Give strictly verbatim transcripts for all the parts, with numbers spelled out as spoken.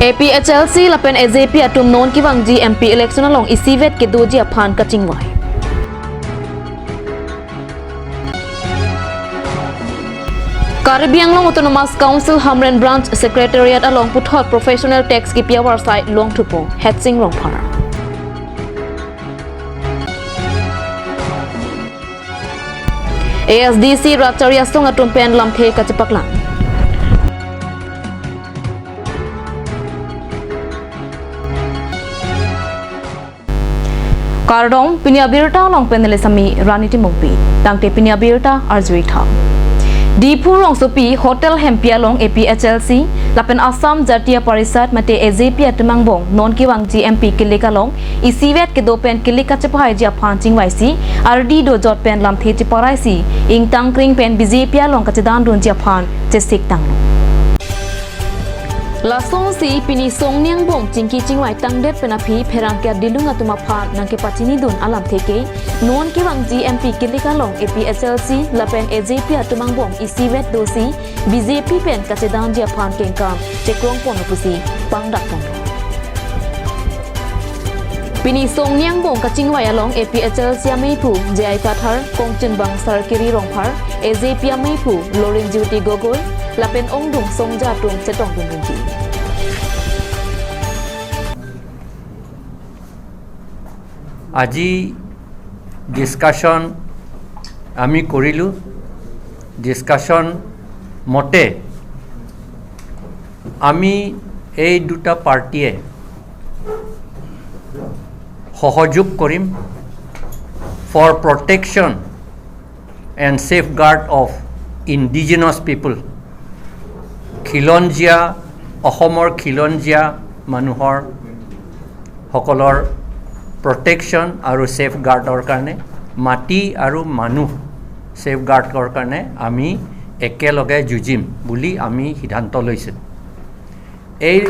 A P H L C lapen A J P atum non kevangji M P election along isivet kedoji aphan kachingvai. Karbi Anglong Autonomous Council Hamren Branch Secretariat along puthot professional tax kipi avarsai longthupo, Hetsing Rongphar. A S D C rat chari asong atum pen lamthe kachepaklang. Kardom, pini abirta along pen neli sami Rani Timungpi. Tangte pini abirta arjuitha. Diphu rongsopi Hotel Hempi along A P H L C lapen Assam Jatiya Parishad mate A J P atum angbong non kevangji M P kilik along isivet kedo pen kilik kachepahaiji aphan chingvaisi, ardi dojot pen lamthe cheparaisi, ingtang kring pen B J P along kachedandunji aphan chesik tanglo. Lasonsi pini Songni angbong chingki chingvai tangdet pen aphi pherangke adilung atum aphan nangkepachinidun alamthe ke, non kevangji M P kilik along A P H L C lapen A J P atum angbong isivet dosi B J P pen kachedanji aphan kengkam chekrong ponlo pusi pangdak ponlo. Pini Songni angbong kachingvai along A P H L C ameiphu J I Kathar, Kongchunbang Sarkiri Rongphar, A J P ameiphu Lorin Jyoti Gogoi, lapen ongdung songja atum chetongdun rinti. আজি ডিছকাশ্যন আমি কৰিলোঁ। ডিছকাশ্যন মতে আমি এই দুটা পাৰ্টীয়ে সহযোগ কৰিম for protection and safeguard of indigenous people, খিলঞ্জীয়া, অসমৰ খিলঞ্জীয়া মানুহৰ সকলৰ প্ৰটেকশ্যন আৰু ছেফগাৰ্ডৰ কাৰণে, মাটি আৰু মানুহ ছেফগাৰ্ডৰ কাৰণে আমি একেলগে যুঁজিম বুলি আমি সিদ্ধান্ত লৈছোঁ। এই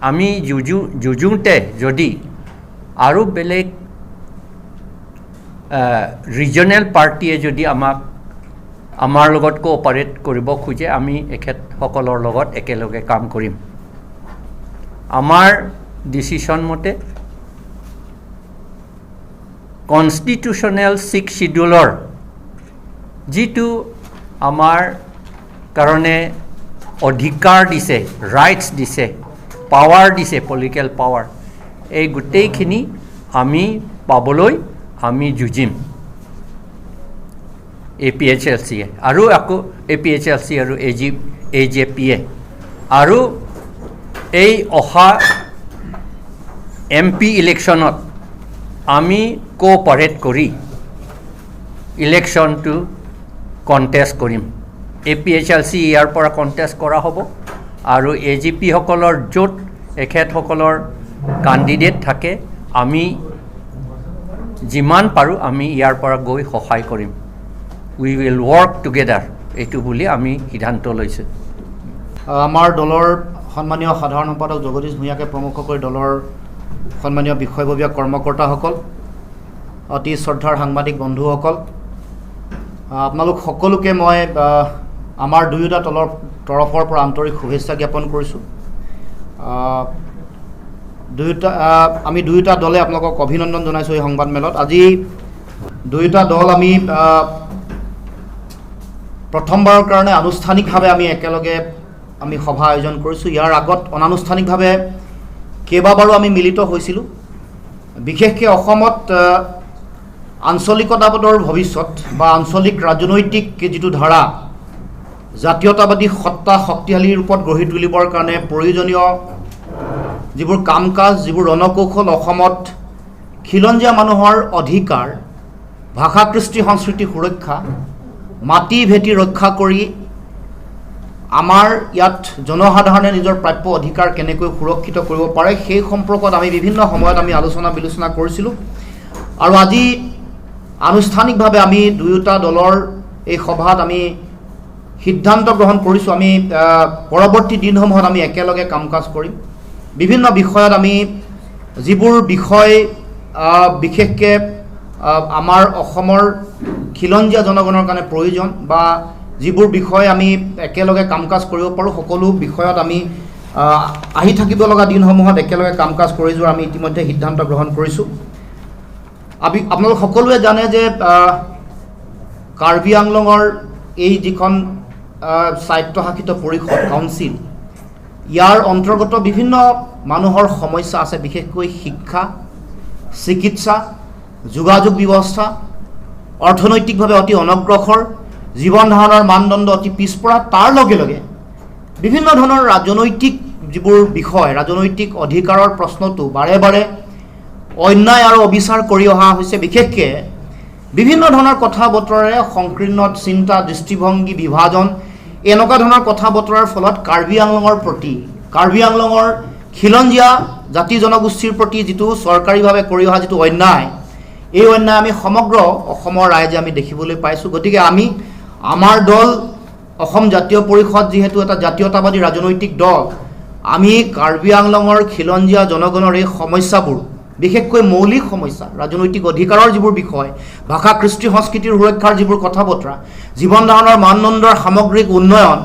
আমি যুঁজু যুঁজোঁতে যদি আৰু বেলেগ ৰিজনেল পাৰ্টীয়ে যদি আমাক, আমাৰ লগত কোঅপাৰেট কৰিব খোজে, আমি এখেতসকলৰ লগত একেলগে কাম কৰিম। আমাৰ ডিচিশ্যন মতে কনষ্টিটিউশ্যনেল ছিক্স শ্বিডিউলৰ যিটো আমাৰ কাৰণে অধিকাৰ দিছে, ৰাইটছ দিছে, পাৱাৰ দিছে, পলিটিকেল পাৱাৰ, এই গোটেইখিনি আমি পাবলৈ আমি যুঁজিম। এ পি এইচ এল চিয়ে আৰু আকৌ এ পি এইচ এল চি আৰু এ জি এ জে পিয়ে আৰু এই অহা এম পি ইলেকশ্যনত আমি কোঅপাৰেট কৰি ইলেকশ্যনটো কণ্টেষ্ট কৰিম। এ পি এইচ এল চি ইয়াৰ পৰা কণ্টেষ্ট কৰা হ'ব আৰু এ জি পিসকলৰ য'ত এখেতসকলৰ কাণ্ডিডেট থাকে, আমি যিমান পাৰোঁ আমি ইয়াৰ পৰা গৈ সহায় কৰিম। We will work together, এইটো বুলি আমি সিদ্ধান্ত লৈছোঁ। আমাৰ দলৰ সন্মানীয় সাধাৰণ সম্পাদক জগদীশ ভূঞাকে প্ৰমুখ কৰি দলৰ সন্মানীয় বিষয়ববীয়া কৰ্মকৰ্তাসকল, অতি শ্ৰদ্ধাৰ সাংবাদিক বন্ধুসকল, আহ, আপোনালোক সকলোকে মই, আহ, আমাৰ দুয়োটা দলৰ তৰফৰ পৰা আন্তৰিক শুভেচ্ছা জ্ঞাপন কৰিছোঁ। আহ, দুয়োটা, আহ, আমি দুয়োটা দলে আপোনালোকক অভিনন্দন জনাইছোঁ এই সংবাদমেলত। আজি দুয়োটা দল আমি, আহ, প্ৰথমবাৰৰ কাৰণে আনুষ্ঠানিকভাৱে আমি একেলগে আমি সভা আয়োজন কৰিছোঁ। ইয়াৰ আগত অনানুষ্ঠানিকভাৱে কেইবাবাৰো আমি মিলিত হৈছিলোঁ। বিশেষকৈ অসমত, আহ, আঞ্চলিকতাবাদৰ ভৱিষ্যত বা আঞ্চলিক ৰাজনৈতিক যিটো ধাৰা, জাতীয়তাবাদী সত্তা শক্তিশালী ৰূপত গঢ়ি তুলিবৰ কাৰণে প্ৰয়োজনীয় যিবোৰ কাম কাজ, যিবোৰ ৰণকৌশল অসমত খিলঞ্জীয়া মানুহৰ অধিকাৰ, ভাষা কৃষ্টি সংস্কৃতি সুৰক্ষা, মাটি ভেটি ৰক্ষা কৰি আমাৰ ইয়াত জনসাধাৰণে নিজৰ প্ৰাপ্য অধিকাৰ কেনেকৈ সুৰক্ষিত কৰিব পাৰে, সেই সম্পৰ্কত আমি বিভিন্ন সময়ত আমি আলোচনা বিলোচনা কৰিছিলোঁ। আৰু আজি আনুষ্ঠানিকভাৱে আমি দুয়োটা দলৰ এই সভাত আমি সিদ্ধান্ত গ্ৰহণ কৰিছোঁ, আমি, আহ, পৰৱৰ্তী দিনসমূহত আমি একেলগে কাম কাজ কৰিম। বিভিন্ন বিষয়ত আমি যিবোৰ বিষয়, আহ, বিশেষকৈ, আহ, আমাৰ অসমৰ খিলঞ্জীয়া জনগণৰ কাৰণে প্ৰয়োজন বা যিবোৰ বিষয় আমি একেলগে কাম কাজ কৰিব পাৰোঁ, সকলো বিষয়ত আমি আহ, আহি থাকিব লগা দিনসমূহত একেলগে কাম কাজ কৰি যোৱাৰ আমি ইতিমধ্যে সিদ্ধান্ত গ্ৰহণ কৰিছোঁ। আমি, আপোনালোক সকলোৱে জানে যে, আহ, কাৰ্বি আংলঙৰ এই যিখন, আহ, স্বায়ত্তশাসিত পৰিষদ, কাউন্সিল, ইয়াৰ অন্তৰ্গত বিভিন্ন মানুহৰ সমস্যা আছে, বিশেষকৈ শিক্ষা, চিকিৎসা, যোগাযোগ ব্যৱস্থা, অৰ্থনৈতিকভাৱে অতি অনগ্ৰসৰ, জীৱন ধাৰণৰ মানদণ্ড অতি পিছপৰা। তাৰ লগে লগে বিভিন্ন ধৰণৰ ৰাজনৈতিক যিবোৰ বিষয়, ৰাজনৈতিক অধিকাৰৰ প্ৰশ্নটো বাৰে বাৰে অন্যায় আৰু অবিচাৰ কৰি অহা হৈছে। বিশেষকৈ বিভিন্ন ধৰণৰ কথা বতৰাৰে সংকীৰ্ণ চিন্তা, দৃষ্টিভংগী, বিভাজন, এনেকুৱা ধৰণৰ কথা বতৰাৰ ফলত কাৰ্বি আংলঙৰ প্ৰতি, কাৰ্বি আংলঙৰ খিলঞ্জীয়া জাতি জনগোষ্ঠীৰ প্ৰতি যিটো চৰকাৰীভাৱে কৰি অহা যিটো অন্যায়, এই অন্যায় আমি সমগ্ৰ অসমৰ ৰাইজে আমি দেখিবলৈ পাইছোঁ। গতিকে আমি, আমাৰ দল অসম জাতীয় পৰিষদ যিহেতু এটা জাতীয়তাবাদী ৰাজনৈতিক দল, আমি কাৰ্বি আংলঙৰ খিলঞ্জীয়া জনগণৰ এই সমস্যাবোৰ, বিশেষকৈ মৌলিক সমস্যা, ৰাজনৈতিক অধিকাৰৰ যিবোৰ বিষয়, ভাষা, কৃষ্টি, সংস্কৃতিৰ সুৰক্ষাৰ যিবোৰ কথা বতৰা, জীৱন ধাৰণৰ মানদণ্ডৰ সামগ্ৰিক উন্নয়ন,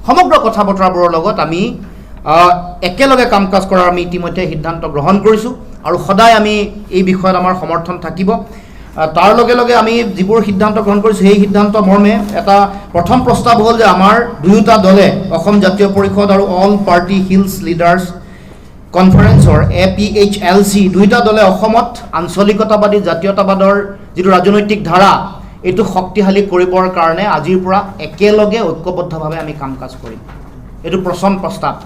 সমগ্ৰ কথা বতৰাবোৰৰ লগত আমি, আহ, একেলগে কাম কাজ কৰাৰ আমি ইতিমধ্যে সিদ্ধান্ত গ্ৰহণ কৰিছোঁ আৰু সদায় আমি এই বিষয়ত আমাৰ সমৰ্থন থাকিব। আহ, তাৰ লগে লগে আমি যিবোৰ সিদ্ধান্ত গ্ৰহণ কৰিছোঁ, সেই সিদ্ধান্ত মৰ্মে এটা প্ৰথম প্ৰস্তাৱ হ'ল যে আমাৰ দুয়োটা দলে, অসম জাতীয় পৰিষদ আৰু অল পাৰ্টি হিলছ লিডাৰ্ছ কনফাৰেন্সৰ, এ পি এইচ এল চি, দুয়োটা দলে অসমত আঞ্চলিকতাবাদী জাতীয়তাবাদৰ যিটো ৰাজনৈতিক ধাৰা, এইটো শক্তিশালী কৰিবৰ কাৰণে আজিৰ পৰা একেলগে ঐক্যবদ্ধভাৱে আমি কাম কাজ কৰিম। এইটো প্ৰথম প্ৰস্তাৱ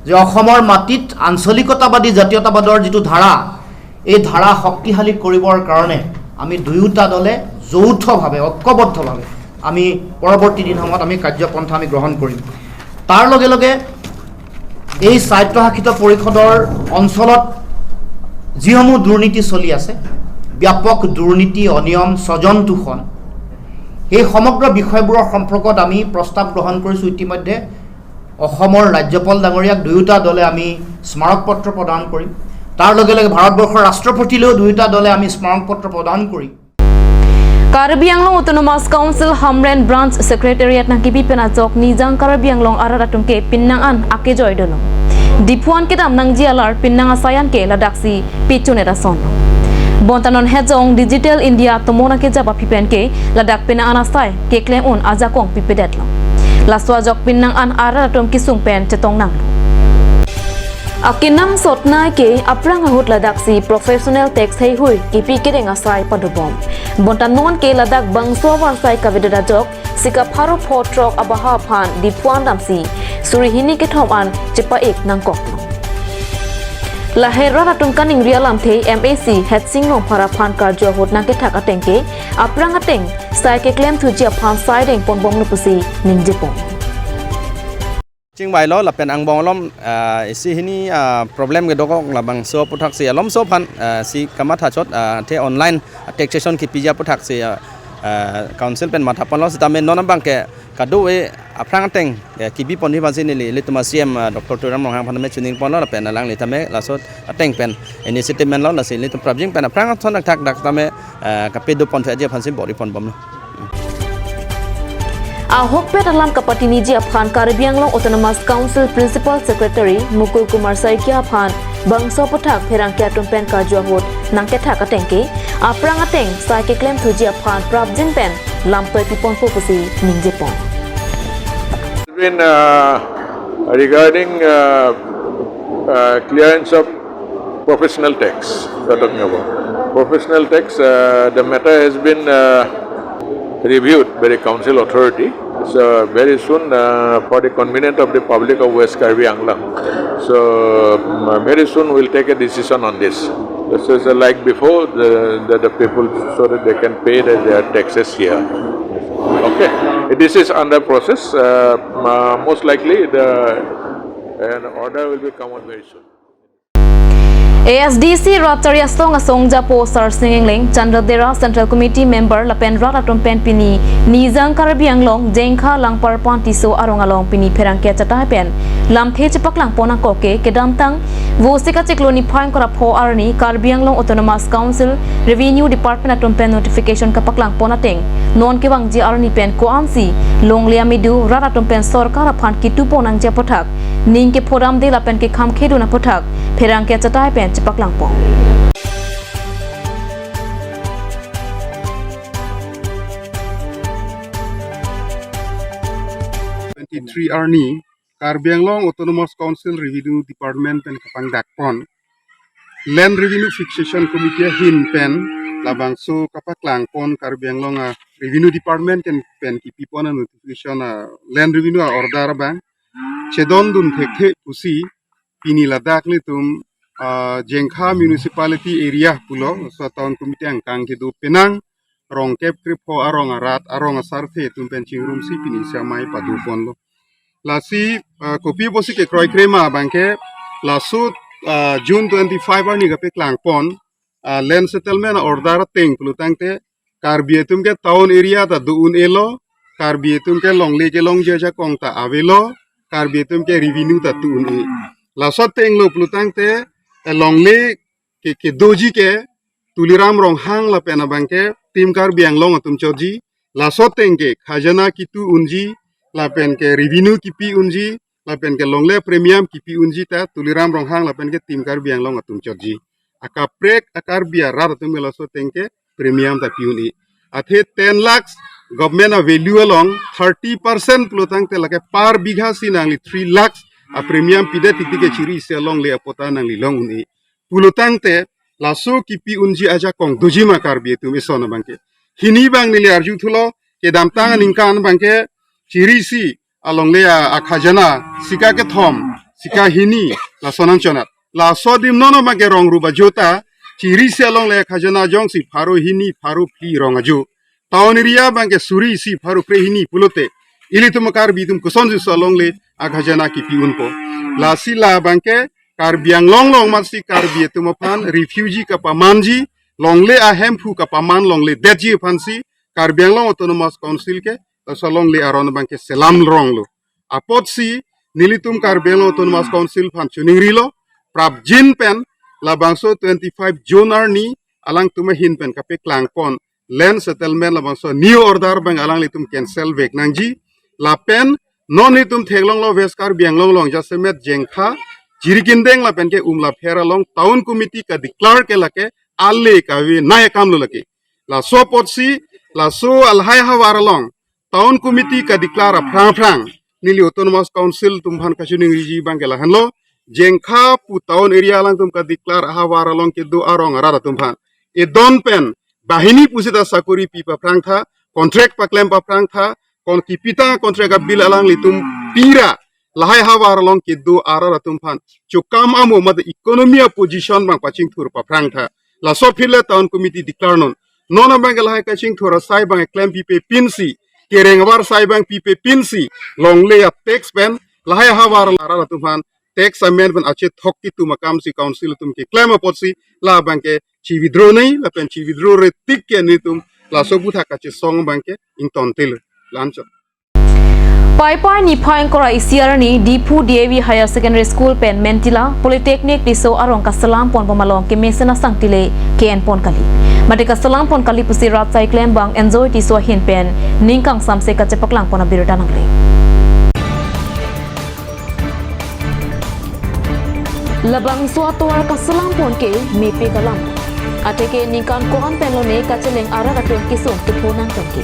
যে অসমৰ মাটিত আঞ্চলিকতাবাদী জাতীয়তাবাদৰ যিটো ধাৰা, এই ধাৰা শক্তিশালী কৰিবৰ কাৰণে আমি দুয়োটা দলে যৌথভাৱে, ঐক্যবদ্ধভাৱে আমি পৰৱৰ্তী দিনসমূহত আমি কাৰ্যপন্থা আমি গ্ৰহণ কৰিম। তাৰ লগে লগে এই স্বায়ত্তশাসিত পৰিষদৰ অঞ্চলত যিসমূহ দুৰ্নীতি চলি আছে, ব্যাপক দুৰ্নীতি, অনিয়ম, স্বজন তোষণ, সেই সমগ্ৰ বিষয়বোৰৰ সম্পৰ্কত আমি প্ৰস্তাৱ গ্ৰহণ কৰিছোঁ। ইতিমধ্যে অসমৰ ৰাজ্যপাল ডাঙৰীয়াক দুয়োটা দলে আমি স্মাৰক পত্ৰ প্ৰদান কৰিম। তাৰ লগে লগে ভাৰতবৰ্ষৰ ৰাষ্ট্ৰপতিলৈও দুয়োটা দলে আমি স্মাৰক পত্ৰ প্ৰদান কৰিম। Karbi Anglong Autonomous Council Hamren Branch Secretariat nangkepi pen ajok Nijang Karbi Anglong arat atum ke pinnang an akejoi dolo. Diphu an kedam nangji alar pinnang asai an ke ladaksi pechun et ason. Bonta non hejong Digital India atomo nangkejap aphi pen ke ladak pinnang an asai keklem un ajakong pipedetlo. Laso ajok pinnang an arat atum kesung pen chetong nanglo. Akenangsot nai ke aphrang ahut ladaksi professional tax heihui kepi kedeng asai padobom. Bonta non ke ladak bangso avarsai kavedet ajok sika pharo pho throk abaha aphan diphu an damsi suri hini kethom an chepa-ik nangkoklo. Lahei rat atum kaningri alamthe M A C Hetsing Rongphar aphan karju ahut nangkethak ateng ke aphrang ateng sai keklemthuji aphan sai dengponbomlo pusi ningjepon. Chingvailo lapen angbong alom, ah, isi hini, ah, problem kedokok labangso aputhak si alomso aphan, ah, si kamatha chot, ah, the online taxation kepiji aputhak si, ah, ah, council pen mathaponlo sitame non abang ke kado-e aphrang ateng, eh, kebiponji aphan si neli ilitum a-C M, ah, Doctor Tuliram Ronghang aphan tame choningponlo lapen alangli tame laso ateng pen initiative menlo, lasi ilitum prapjin pen aphrang ason thakdak tame, eh, kapedoponthuji aphan si bor-iponbomlo. Ahokpet alam kapatiniji aphan Karbi Anglong Autonomous Council Principal Secretary Mukul Kumar Saikia aphan bangso aputhak pherangke atum pen karju ahut nangkethak ateng ke aphrang ateng sai keklemthuji aphan prapjin pen lamtoi piponpo pusi ningjepon. Been, uh, regarding, uh, uh, clearance of professional tax, you're talking about. Professional tax, uh, the matter has been, uh, reviewed by the council authority. So very soon, uh, for the convenience of the public of West Karbi Anglong. So, um, very soon we'll take a decision on this. This is, uh, like before, the, the, the people, so that they can pay the, their taxes here. Okay, this is under process. Uh, uh, most likely the, an order will be come out very soon. A S D C rat chari asong asong japo Sarsing Engleng, Chandra Dera Central Committee member lapen rat atum pen pini Nijang Karbi Anglong Jengkha Langparpan Tisso arong along pini pherangke achatai pen lamthe chepaklang pon angkok ke kedamtang Vosik achiklo niphai ingkoi ra pho arni Karbi Anglong Autonomous Council Revenue Department atum pen notification kapaklang pon ateng non kevangji arni pen ko-ansi longle amedu rat atum pen sorkar aphan kitu pon nangji aputhak ning kephodamde lapen kekham khedun aputhak pherangke achatai pen chepaklang pon. Twenty-three arni Karbi Anglong Autonomous Council Revenue Department pen kapangdak pon Land Revenue Fixation Committee ahin pen labangso kapaklang pon Karbi Anglong a Revenue Department pen, pen kipi pon a notification a Land Revenue a order abang chedondun thekthe pusi pini ladak nelitum ah, Jengkha Municipality Area pulo, laso Town Committee angkang kedo penang rong kep krepho arong arat arong asarthe atum pen chingrumsi pini isi amei pado ponlo. Lasi ah, kopi pusi kekroikre ma abangke laso ah, June twenty-five arni kapaklang pon ah, land settlement order ateng pulotangte Karbi atum ke town area ta do un-elo, Karbi atum ke longle kelongji ajakong ta avelo, Karbi atum ke revenue ta tu un-e. Laso atenglo pulotangte eh, longle ke kedoji ke Tuliram Ronghang lapen abangke Team Karbi Anglong atum chotji, laso ateng ke khajana kitu unji lapen ke revenue kipi unji lapen ke longle premium kipi unji ta Tuliram Ronghang lapen ke Team Karbi Anglong atum chotji. Akaprek a Karbi arat atum ke laso ateng ke premium ta pi un-e. Athe ten lakhs government a value along thirty percent pulotangte lake per bigha si nangli three lakhs a premium pidet tiktik ke chiri isi alongle apatta nangli long un-e. Pulotangte laso kipi unji ajakong doji ma Karbi atum eson abangke. Hini abang neli arjuthulo kedamtang aningkan abangke chiri isi alongle a, akhajana sika kethom, sika hini, lason anchot. Laso adim non abangke rong rup ajo ta, chiri isi alongle khajana jongsi pharo hini, pharo phli rong ajo. Town area abangke suri isi pharo kre hini pulote ilitum Karbi atum kosonsi laso alongle akhajana kipi unpo. Lasi la abangke Karbi Anglong along amatsi Karbi atum aphan refugee kapamanji, longle ahemphu kapaman longledetji aphansi Karbi Anglong Autonomous Council ke laso alongle aron abangke selam ronglo. Apotsi nelitum Karbi Anglong Autonomous Council aphan chiningrilo, prapjin pen labangso twenty-five June arni alangtum ahin pen kapaklang pon land settlement labangso new order abang alanglitum cancel vek nangji. Lapen non nelitum theklonglo West Karbi Anglong along jasemet Jengkha, Jirikindeng lapen ke Umlapher along Town Committee kadeclare ke lake ale kavenei akamlo lake. Laso apotsi laso alhai havar along Town Committee kadeclare aphrang aphrang neli Autonomous Council atum aphan kachiningriji abangke lahenlo, Jengkha pu town area alangtum kadeclare ahavar along kedo arong arat atum aphan edon pen banghini pusita sakori pi paphrang tha, contract paklem paphrang tha, kon kipitang contract a-bill alanglitum pira lahai havar along kedo arat atum aphan chokam amo mate economy a-position abang pachingthur paphrang tha. Laso aphi le Town Committee declare non. Non abangke lahai kachingthur asai abang klem pipe pinsi, kereng avar asai abang pipe pinsi, longle a-tax pen lahai havar arat atum aphan tax amen pen achethok kitum akamsi Council atum keklem apotsi la abangke chi-withdraw nei, lapen chi-withdraw re tik ke nelitum laso aputhak kachesong abangke ingtontel. La-anchot. Paipai niphai ingkoi ra isi arni Diphu D A V Higher Secondary School pen Mentila Polytechnic Tisso arong kaselam pon bom along kemesen asangti le ke-en pon kali. Mate kaselam pon kali pusi rat asai klembang Enjoy Tisso ahin pen ning kangsamse kachepaklang pon abirta nangle. Labangso atovar kaselam pon ke mepe kalam. Athe ke ningkan ko-an pen lone kacheleng arat atum kesung tupho nangtangke.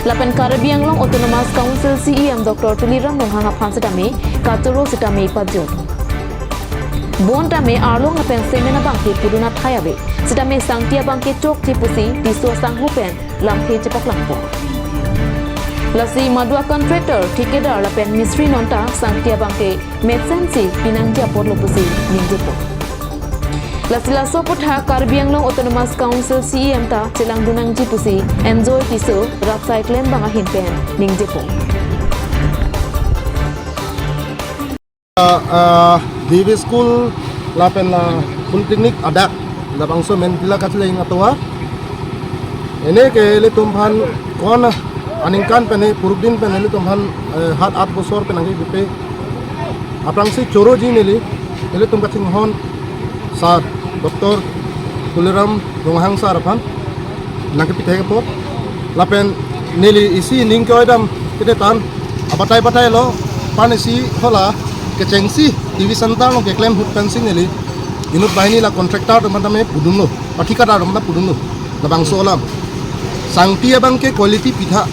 Lapen Karbi Anglong Autonomous Council C E M Doctor Tuliram Ronghang aphan sitame kachoro sitame pajut. Bonta me arlong lapen cement abangke pudun athai ave. Sitame sangti abangke chokche pusi Tisso asangho pen lamthe chepaklang pon. Lasi madu a-contractor, thikadar lapen mistri non ta sangti abangke mesensi pinangji apotlo pusi ningje pon. Lasi laso aputhak Karbi Anglong Autonomous Council C E M ta chelangdun nangji pusi Enjoy Tisso rat asai klembang ahin pen ningje pon. Ah, ah, D V school lapen la Polytechnic adak labangso Mentila kacheleng atovar. Ene ke ilitum aphan ko-an aningkan pen, purukdin pen ilitum aphan, eh, hat at bosor pen nangkepi aphrangsi choroji neli ilitum kachinghon sir Doctor Tuliram Ronghang sir aphan nangkepi thek apot. Lapen neli isi ning ke-oi dam kete tan abatai batai lo, pan isi hala kechengsi T V center along keklem ahut pensi neli inut banghini la contractor atum aphan tame pudunlo, pathikar atum aphan pudunlo, labangso alam. Sangti abang ke quality pitha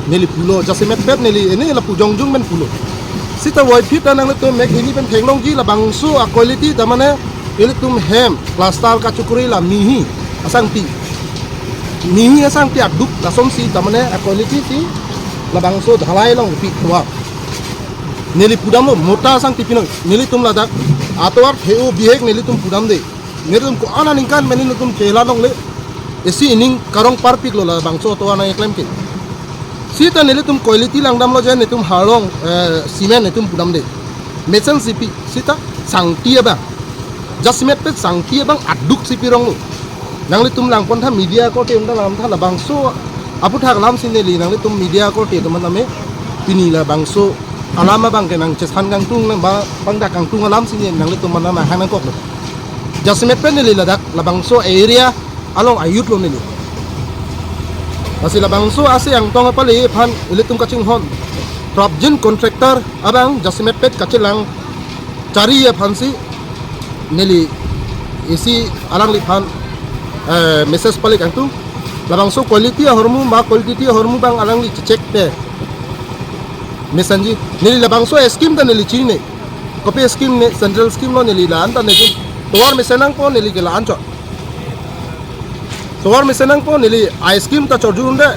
neli pulo, jasemet pet neli ene lapu jongjong pen pulo. Sita voiphit ta nanglitum mek hini pen theklongji labangso a quality ta mane ilitum hem plaster kachokri la mihi asangti. Mihi asangti aduk lasonsi ta mane a quality si labangso dhalai along pi tua. Neli pudamlo mota asangti pinon, nelitum ladak atovar the-o bihek nelitum pudamde. Nelitum ko-an aningkan pen nelitum chela longle. Isi ining karong parpiklo labangso atovar nangkeklem ke. Sita nelitum quality langdamlo je nelitum harlong, eh, cement nelitum pudamde. Mesen si pi, sita sangti abang. Jasemet pet sangti abang aduksi pironglo. Nanglitum langpon tha media akorte unda lam tha labangso aputhak alamsi neli nanglitum media akorte atum aphan tame pini labangso alam abang ke nangchesan kangtung nang ba bangdak kangtung alamsi neli nanglitum aphan nanghang nangkoklo. Jasemet pen neli ladak labangso area along a-youth lo neli. Lasi labangso ase angtong apale aphan ilitum kachinghon prapjin contractor abang jasemet pet kachelang chari aphansi neli isi alangliphan, eh, message pale kangtung. Labangso quality ahormu ma quality ahormu abang alangli chechek te mesenji. Neli labangso scheme ta neli chini. Kopi scheme ne, central scheme lo neli la-an ta neli tovar mesen nangpo neli ke la-an chot. Tovar mesen nangpo neli a scheme ta chorjunde.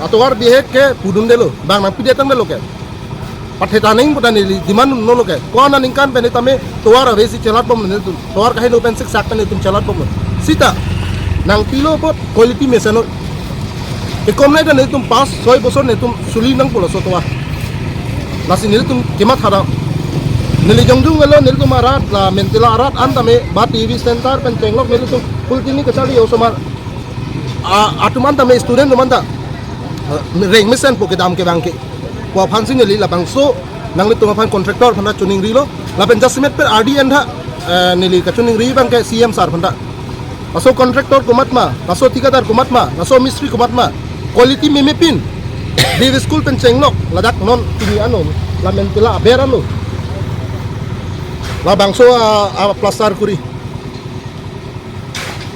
Atovar bihek ke pudundelo. Bang nangpidetangdelo ke. Patheta nangpo ta neli demand dunlo ke. Ko-an aningkan pen tame tovar avesi chelatbom nelitum. Tovar kaheno pen siksak pen nelitum chelatbom. Sita nangpilo apot quality mesennon. Ekom nai ta nelitum pas soi bosor nelitum suli nangpo laso atovar. Lasi nelitum kematha dam. Neli jongjong avelo nelitum arat la Mentila arat an tame ba T V center pen chenglok nelitum full tini kachari osomar. A, atum an tame student atum an ta, eh, reng mesenpo kedam ke bang ke. Ko aphansi neli labangso nanglitum aphan contractor aphan ta choningrilo. Lapen jasemet pen ardi entha, eh, neli kachoningri abang ke C M sir aphan ta. Laso contractor komat ma, laso thikadar komat ma, laso mistri komat ma. Quality meme pin. Devi school pen chenglok ladak non pini anon la Mentila aber ano. Labangso a, a plaster kuri.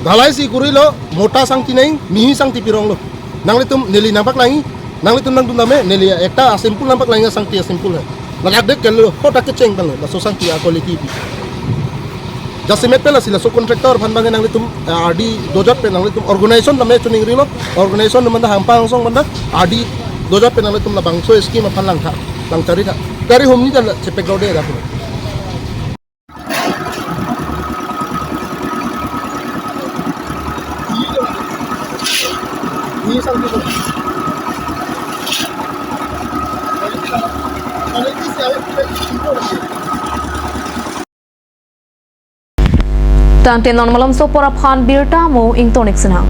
Dhalai si kurilo, mota sangti nang, mihi sangti pironglo. Nanglitum neli nangpaklangi, nanglitum nangdun tame, neli ekta a simple nangpaklangi sangti a simple hai. Ladak dek kelo, kota kecheng tanglo, laso sangti a quality pi. Jasemet pen lasi laso contractor aphan bang nanglitum, eh, ardi dojot pen nanglitum organization tame choningrilo, organization atum an ta hangpang angsong an ta, ardi dojot pen nanglitum labangso scheme aphan langtha, langchari tha. Gari humni ta chepek rode da. Tangte non malomso apor aphan birta mo ingtonik sinang.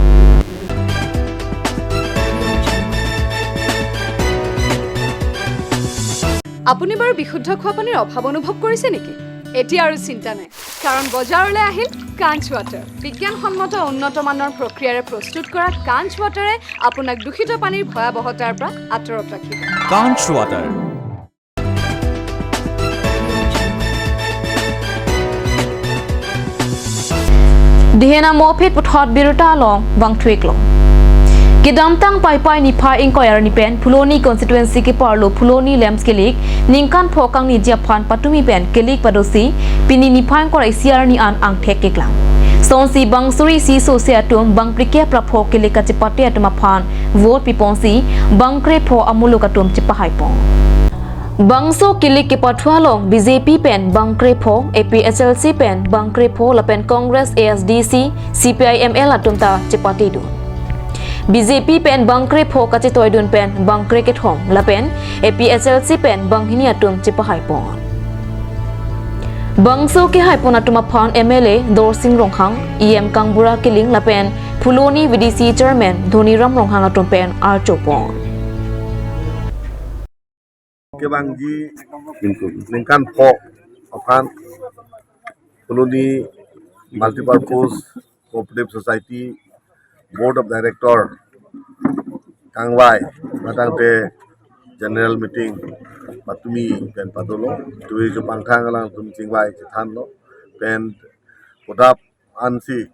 আপুনি বাৰু বিশুদ্ধ খোৱা পানীৰ অভাৱ অনুভৱ কৰিছে নেকি? এতিয়া আৰু চিন্তা নাই, কাৰণ বজাৰলৈ আহিল কাঞ্চ ৱাটাৰ। বিজ্ঞানসন্মত উন্নত মানৰ প্ৰক্ৰিয়াৰে প্ৰস্তুত কৰা কাঞ্চ ৱাটাৰে আপোনাক দূষিত পানীৰ ভয়াৱহতাৰ পৰা আঁতৰত ৰাখিব। কাঞ্চ water. Dihena mopit puthot birta along vangthuiklo. Kedamtang Paipai niphai ingkoi arni pen Phuloni constituency keparlo Phuloni Lamps Kilik ningkan pho kangni ji aphan patumi pen kilik padosi pini niphai ingkoi ra isi arni an angthek keklang. Sonsi bang suri isi sose atum bang phlikep ra pho kilik kachepate atum aphan vote piponsi bang krepho amuluk atum chepahaipon. Bangso kilik kepathu along B J P pen bang krepho, A P H L C pen bang krepho lapen Congress, A S D C, C P I M L atum ta chepatedun. B J P pen bang krepho kachetoidun pen bang krekethom lapen A P H L C pen bang hini atum chepahaipon. Bangso kehaipon atum aphan M L A Dorsing Ronghang, E M Kangbura Killing lapen Phuloni V D C Chairman Dhoniram Ronghang atum pen archopon. Kevangji ningkan pho aphan Phuloni Multipurpose Cooperative Society Board of Director kangvai matangte general meeting patumi pen padolo. Tui chupangthang alangtum chingvai chethanlo pen podap ansi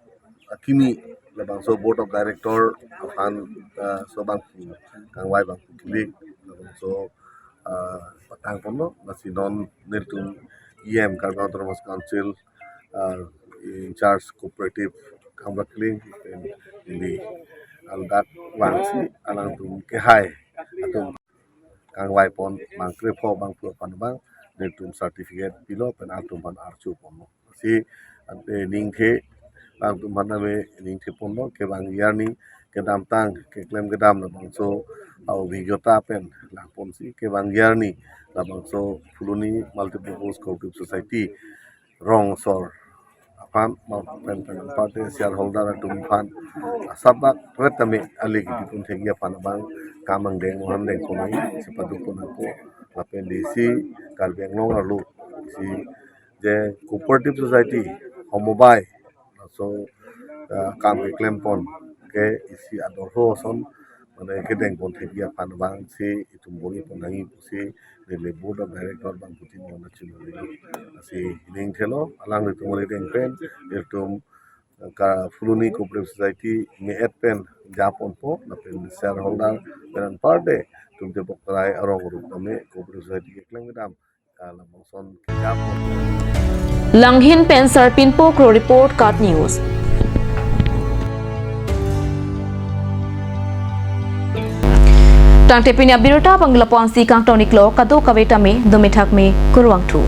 akimi labangso Board of Director aphan, eh, so bangphu kangvai bangphu kilik labangso, eh, patangponlo. Lasi non nelitum E M Karbi Anglong Autonomous Council, eh, in charge cooperative Kangbura Killing pen ili aldak vangsi alangtum kehai atum kangvaipon bang krepho bangphu aphan abang nelitum certificate pilo pen alangtum aphan archoponlo. Si ante ningthe alangtum aphan ame ningtheponlo kevangji arni kedamtang keklem kedam labangso abhigota pen langponsi kevangji arni labangso Phuloni Multipurpose Cooperative Society rong asor aphan ma pen pen party shareholder atum aphan asabak ret tame alik dipun thekji aphan abang kam angdeng ohan dengpon nangji si padukpon nangpo lapen D C Karbi Anglong arlo si je cooperative society homobai laso, eh, kam keklempon ke isi ador ho ason mane kedengpon thekji aphan abangsi itum bor-ipon nangji pusi neli Board of Director bangphutin mona chunori. Lasi ningthelo alanglitum ari deng pen ilitum ka Phuloni Cooperative Society me-et pen japonpo lapen shareholder pen anparde tum te bokrai arong rup tame Cooperative Society keklem kedam, ah, labangson kejapon. Langhin pen Sarpinpo Kro report, KAT News. Tangte pini abirta abang lapu-an si kangton-iklo, kadokave tame dome thakme, kurvangthu.